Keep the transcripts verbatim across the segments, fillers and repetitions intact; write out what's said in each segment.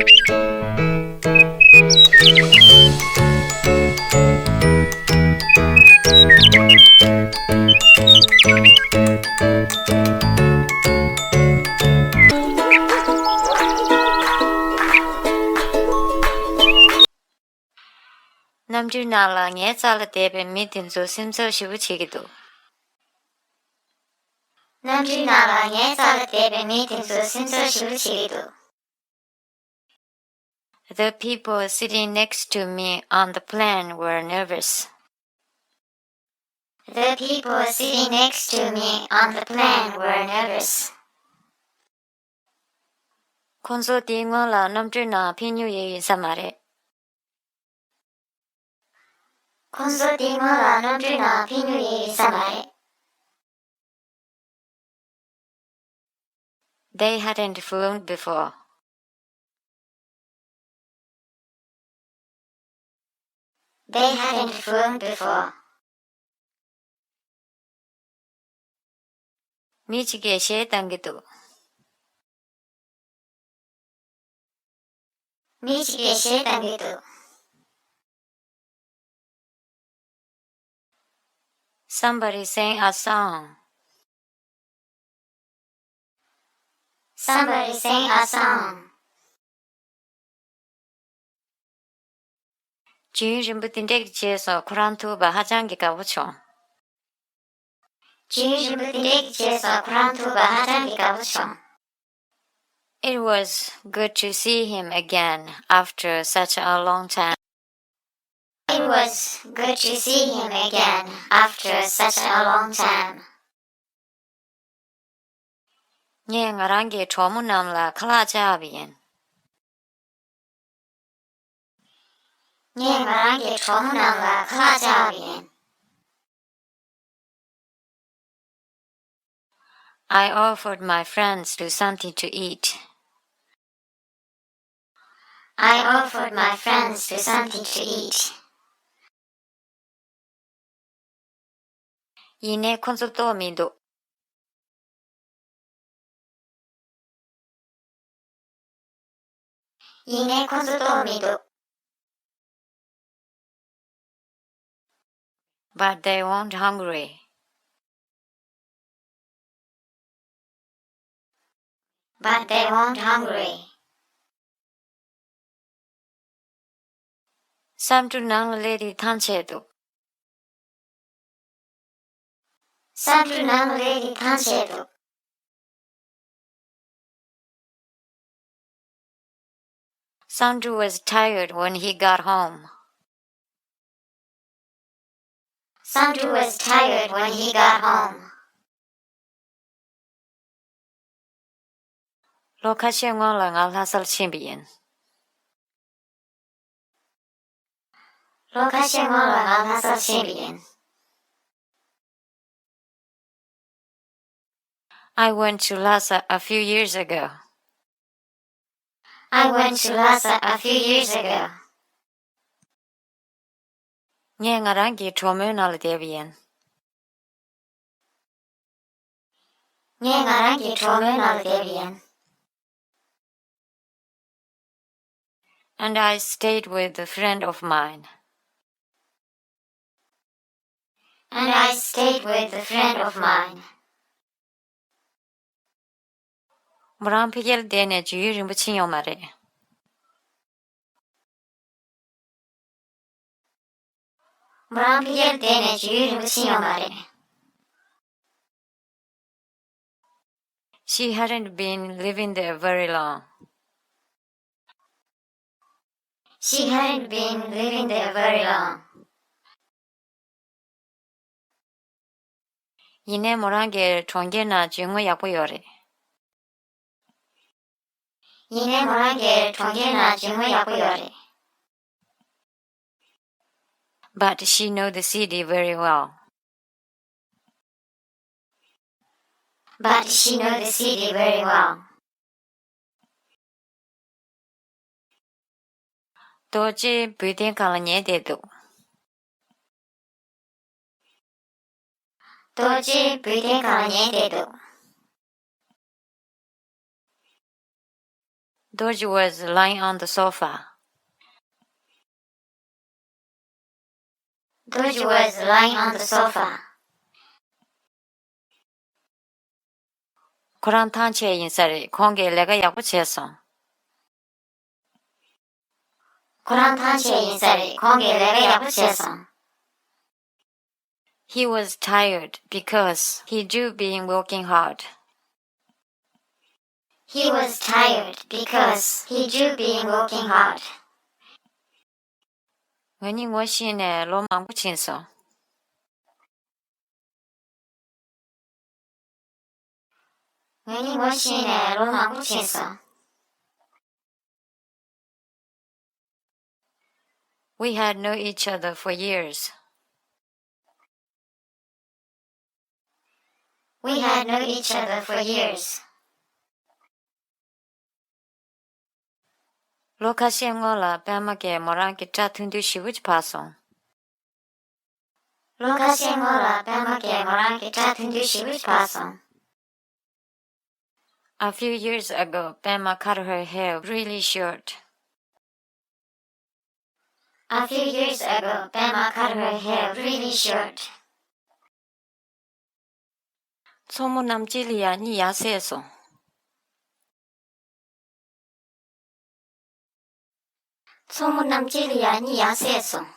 གནམ་གྲུའི་ནང་ལ་ངའི་རྩ་ལ་བསྡད་པའི་མི་དེ་ཚོ་སེམས་འཚབ་ཞེ་པོ་བྱེད་ཀྱི་འདུག་གནམ་གྲུའི་ནང་ལ་ངའི་རྩ་ལ་བསྡད་པའི་མི་དེ་ཚོ་སེམས་འཚབ་ཞེ་པོ་བྱེད་ཀྱི་འདུག The people sitting next to me on the plane were nervous. The people sitting next to me on the plane were nervous. ཁོང་ཚོ་དེའི་སྔོན་ལ་གནམ་གྲུའི་ནང་ཕེབས་མྱོང་ཡོད་ཡིན་ས་མ་རེད། ཁོང་ཚོ་དེའི་སྔོན་ལ་གནམ་གྲུའི་ནང་ཕེབས་མྱོང་ཡོད་ཡིན་ས་མ་རེད། They hadn't flown before. They hadn't flown before. མི་གཅིག་གིས་གཞས་བཏང་གི་འདུག་མི་གཅིག་གིས་གཞས་བཏང་གི་འདུག Somebody sang a song. Somebody sang a song. བརྗོད་རིམ་པ་དེ་འདྲ་གི་རྗེས་སུ་ཁོ་རང་ཐུག་པ་ཧ་ཅང་གི་དགའ་པོ་བྱུང་། བརྗོད་རིམ་པ་དེ་འདྲ་གི་རྗེས་སུ་ཁོ་རང་ཐུག་པ་ཧ་ཅང་གི་དགའ་པོ་བྱུང་། It was good to see him again after such a long time. It was good to see him again after such a long time. ངས་ང་རང་གི་གྲོགས་མོ་རྣམས་ལ་ཁ་ལག་བཅག་པ་ཡིན། ངས་ང་རང་གི་གྲོགས་མོ་རྣམས་ལ་ཁ་ལག་བཅག་པ་ཡིན། I offered my friends to something to eat. I offered my friends to something to eat. ཡིན་ནའི་ཁོ་ཚོ་ལྟོགས་མི་འདུག་ཡིན་ནའི་ཁོ་ཚོ་ལྟོགས་མི་འདུག But they weren't hungry. But they weren't hungry. བསམ་གྲུ་ནང་ལ་སླེབས་དུས་ཐང་ཆད་འདུག་བསམ་གྲུ་ནང་ལ་སླེབས་དུས་ཐང་ཆད་འདུག་བསམ་གྲུ was tired when he got home. བསམ་གྲུ was tired when he got home. ལོ་ཁ་ཤས་སྔོན་ལ་ང་ལྷ་སར་ཕྱིན་པ་ཡིན། ལོ་ཁ་ཤས་སྔོན་ལ་ང་ལྷ་སར་ཕྱིན་པ་ཡིན། I went to Lhasa a few years ago. I went to Lhasa a few years ago. ངས་ང་རང་གི་གྲོགས་མོའི་ནང་ལ་བསྡད་པ་ཡིན། ངས་ང་རང་གི་གྲོགས་མོའི་ནང་ལ་བསྡད་པ་ཡིན། And I stayed with a friend of mine. And I stayed with a friend of mine. མོ་རང་ཕ་གིར་བསྡད་ནས་བརྗོད་ཡིག་རིང་པོ་ཕྱིན་ཡོད་མ་རེད། མོ་རང་ཕ་གིར་བསྡད་ནས་བརྗོད་ཡིག་རིང་པོ་ཕྱིན་ཡོད་མ་རེད། She hadn't been living there very long. She hadn't been living there very long. ཡིན་ནའི་མོ་རང་གི་གྲོང་ཁྱེར་ནང་ཇུས་ངོ་ཡག་པོ་ཡོད་རེད། ཡིན་ནའི་མོ་རང་གི་གྲོང་ཁྱེར་ནང་ཇུས་ངོ་ཡག་པོ་ཡོད་རེད། But she know the city very well. But she know the city very well. རྡོ་རྗེ་འབུལ་སྡེ་སྒང་ལ་ཉལ་བསྡད་འདུག་རྡོ་རྗེ་འབུལ་སྡེ་སྒང་ལ་ཉལ་བསྡད་འདུག Dorji was lying on the sofa. Dorji was lying on the sofa. ཁོ་རང་ཐང་ཆད་ཡིན་ས་རེད། ཁོང་གིས་ལས་ཀ་ཡག་པོ་བྱས་སོང་། ཁོ་རང་ཐང་ཆད་ཡིན་ས་རེད། ཁོང་གིས་ལས་ཀ་ཡག་པོ་བྱས་སོང་། He was tired because he do been working hard. He was tired because he do been working hard. ང་གཉིས་ངོ་ཤེས་ནས་ལོ་མང་པོ་ཕྱིན་སོང་། ང་གཉིས་ངོ་ཤེས་ནས་ལོ་མང་པོ་ཕྱིན་སོང་། We had known each other for years. We had known each other for years. ལོ་ཁ་ཤས་སྔོན་ལ་པད་མ་གིས་མོ་རང་གི་སྐྲ་ཐུང་ཐུང་ཞེ་པོ་ཅིག་ཕར་སོང་། ལོ་ཁ་ཤས་སྔོན་ལ་པད་མ་གིས་མོ་རང་གི་སྐྲ་ཐུང་ཐུང་ཞེ་པོ་ཅིག་ཕར་སོང་། A few years ago, Pema cut her hair really short. A few years ago, Pema cut her hair really short. མཚོ་མོ་རྣམས་གཅིག་ལ་ཡ་གཉིད་ཡར་སད་སོང་། མཚོ་མོ་རྣམས་གཅིག་ལ་ཡ་གཉིད་ཡར་སད་སོང་།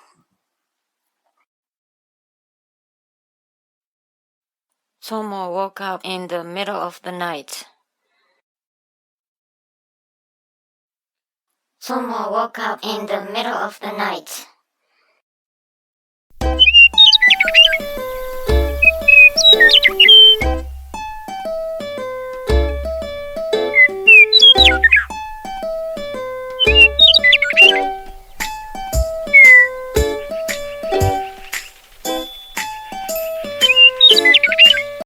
མཚོ་མོ་woke up in the middle of the night. མཚོ་མོ་woke up in the middle of the night.